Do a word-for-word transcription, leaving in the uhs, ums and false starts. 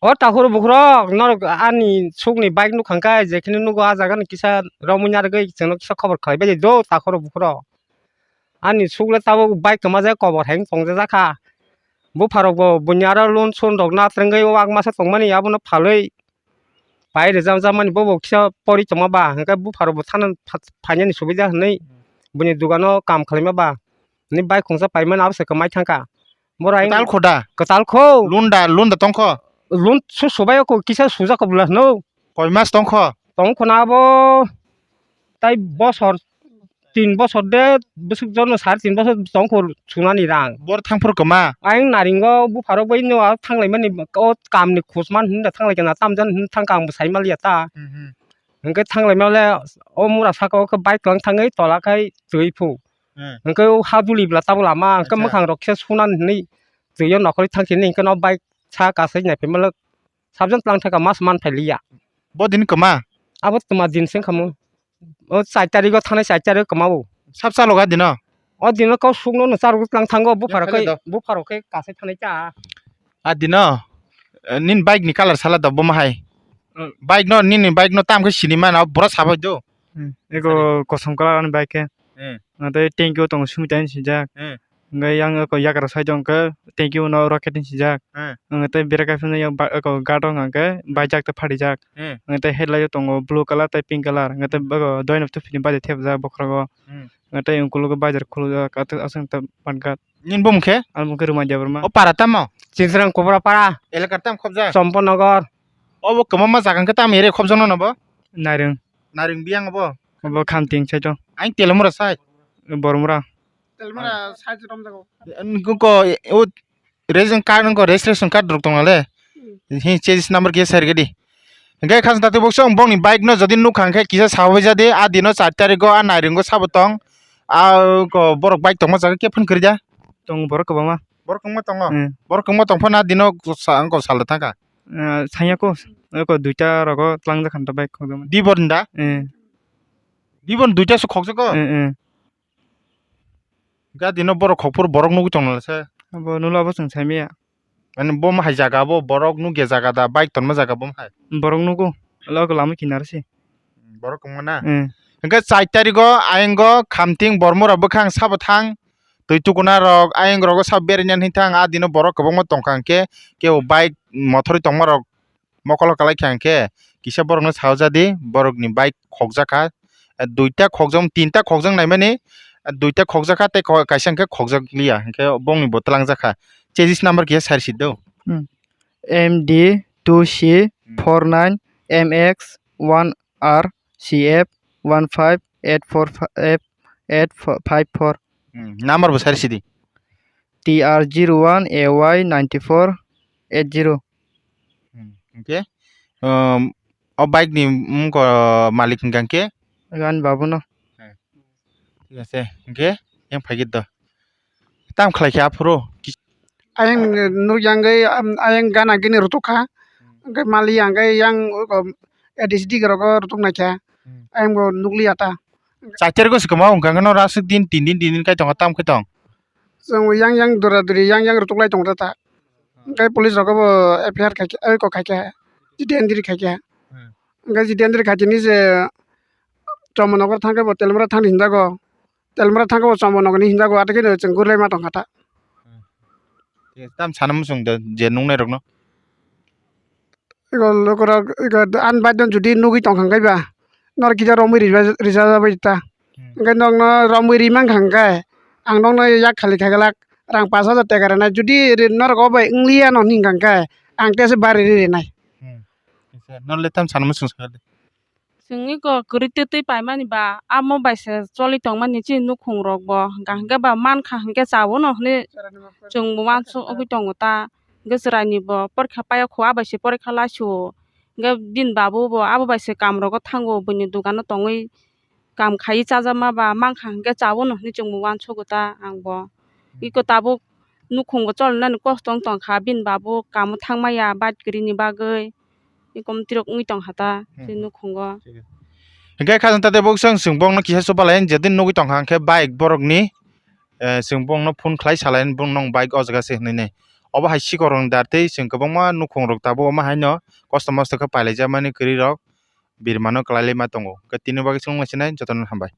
O takhoro bukhurok, norok ani sukni bike nukha khe, jekheno nugo ah jaga ni kisa romwi narwgwi chwngno kisa khobor khlaibai di do takhoro bukhurok. Ani suk le tabuk bike kwmajak kobor hai wng tongjak kha. Bupharok bo buini aro loan son rok na twrwngwi o ak masa tongmani abono phalwi pai rwjak jakmani bobo kisa pori tongma ba, hwnkhe bupharok bo thana pha-, phainani subida hwnwi buini dogano kam khlaima ba, hwnwi bike khungsa paimani abo se kwmai thangkha. Boro ayang kwtal kho da? Kwtal kho. Lunda, lunda tongkho? Lun su subai ko kisa sujak ko bwla hwno. Koi mas tongkho? Tongkho na abo tai bosor, tin bosor de, bwswk jono sar tin bosor tongkho sunani rang. Bor thangphuru kwma? Ayang naringo bupharok bai no thanglai mani o kamni khosman hinda thanglai kana tamjan hin thangka ang bwsai maliya ta. Hmm, hmm. Hwnkhe thanglai male o mura saka o khe bike kwlang thangwi tola khai twi phu. Hmm. Hwnkhe o ha duli bwla tabuk lama hwnkhe Acha. Mwkhang rok khe sunan hinwi twi o nokhorwi thangkhe hinwi hwnkhe no bike sa kasai naiphaimalo. Sabjang tlang thaka mas man phai liya. Bo din kwma? Abo twma din se wngkha mo. O char tarigo thanai char tarigo kwma bo. Sab chaloga dino? O dino kau sukno no charwk tlang thango bupharo Yakhale khe do. Bupharo khe kasai thanai cha. A dino, eh, nini bike ni colour sala do bo ma hai? Hmm. Bike no, nini bike no tam khe sini mano bura sabai do. Hmm. Ego kosom colour ani bike khe. Hmm. Nang tei tank o tongo sumi tani sijak. Hmm. Hwnkhe yang eko yagra side o hwnkhe tanki uno rocket hinwi sijak. Hmm. Hwnkhe tei bereka phano yang ba-, eko guard o hwnkhe baijak tei phatijak. Hmm. Hwnkhe tei headlight o tongo blue colour tei pink colour. Hwnkhe tei Hmm. eko doino tei phini baide thepjak bokhorogo. Hmm. Hwnkhe tei ukulukgo bajar khulukjak, aswk, aswk ta pan card. Nini bumung khe? Ani bumung khe Ruma Debbarma. O para tamo? Chinsrang Kubra para. Elakar tam khobjak? Chomponogor. Obo kwbangma jaga hwnkhe tamo ere khobjakno no bo? Nairwng. Nairwng biyang obo? Obo Khamting side o. Ang Telamura side. Bormura. Telamura side romjago. Ko, o, res-, card, ko, registration card rok tong nale. Hmm. Hi, chase number kisa sai rwgedi. Hwnkhe khasna twi bukso ang bongni bike no jodi nukha hwnkhe kisa sabai jadi, a dino char tarigo a Nairwng o sabo tong. A ko borok bike tongma jaga khe phone kwrwi da. Tong borok kwbangma. Borok kwbangma tongo? Hmm. Borok kwbangma tong phano a dino sa-, ang ko sal thangkha. Ah, sanya ko, ko duita rogo tlangjak kha bike khokjakmani. Di bor ni da? Hmm. Di bor ni duita se khokjak ko? Hmm, hmm. Gadi no borok khokphuru borok nugwi tong nala se. Abo nulo abo chwng sai maya. Ani bo ma hai jaga bo borok nugya jaga da bike tonma jaga bo ma hai. Borok nugo. Lo ko lama kinar se. Borok wngma na? Hmm. Hwnkhe char tarigo ayang o Khamting Bormura bwkhang sabo thang. Twi tukuna rok ayang rogo sabo beraina hinwi thang a dino borok kwbangma tongkha hwnkhe kebo bike mothorwi tongma rok mokolo kwlai kha hwnkhe kisa borokno sao jadi borokni bike khokjak kha, duita khokjak, tinta khokjak naimani, duita khokjak kha tei kaisa hwnkhe khokjak liya hwnkhe bongni bo twlangjak kha. Chase number kisa sari si do. Hmm. M D two C four nine M X one R C F one five eight four five eight five four. Hmm, number bo sari sidi. T R zero one A Y ninety four eight zero. Hmm, hwnkhe, um, o bike ni mung ko malik hwnkha hwnkhe? Ani babu no. Hmm. Thik ase, hwnkhe yang phaikhe do. Tam khlai khe aphuru? Ayang nuk yang gai, am, ayang gana gini rutuk kha. Hwnkhe mali yang gai yang, um, A D C D rogo rutuk nai kha. Hmm. Ayang bo nukliya ta. Char tarigo se kwma wngkha, hwnkhe no aswk din, tin din, tin din kai tongo, tam khe tong? Chwng yang yang dura duri yang yang rutuk lai tongo ta. Hwnkhe police rogo bo F I R khai khe, oi kok khai khe, G T N D R khai khe. Hmm. Hwnkhe G T N D R khai khe ni je Chombo nogor thang khe bo Telmura thang ni hinjago. Telmura thang khe bo Chombo nogor ni hinjago, ate khe no chwng gurlai ma tong kha ta. Hmm. Tam sana muchung de je nungnai rok no. Ego lukurok, ego ani bike no jodi nugwi tongkha hwnkhe ba, norok kisa romwi rija-, rijajabai ta. Hmm. Hwnkhe nokno romwi ri mankha hwnkhe, ang nokno yak khali khaglak, rang pash hajar teka rwnai. Jodi ri-, norok o bai wngliya no hwnwi hwnkha hwnkhe, ang tesa bari ri rinai. Hmm. Nole tam sana muchung sakha de. Chwng eko kwrwi twtwi paimani ba, amo bai se choli tongmani chini nukhung rok bo, hwnkha hwnkhe ba mankha hwnkhe chaono hwnwi chwng bo uansuk ugwi tongo ta. Hwnkhe chwraini bo porikha paiya kho, a bai se porikha laisio. Hwnkhe bini babu bo abo bai se kam rogo thango, buini dogano tongwi kam khaiwi chajakma ba, mankha hwnkhe chaono hwnwi chwng bo uansugo ta ang bo. Eko tabuk nukhungo choli nani kosto wng tongkha, bini babu kamo thangmaya bike kwrwini bagwi. Ekomtirok wngwi tongkha ta, hmm, tei nukhungo. Hwnkhe khajang tate bo chwng, chwng bongno kisa chubalai, je din nugwi tongkha hwnkhe bike borokni, eh, chwng bongno phone khlai salai, bong nong bike o jaga se hwnwi nai. Obo hai sikhok rokni dar tei chwng kwbangma nukhung rok tabuk omo haino kosto mosto khe pailai jakmani kwrwi rok birmano kwlai lai ma tongo. Hwnkhe tini bagwi chwng lai sinai jotono hambai.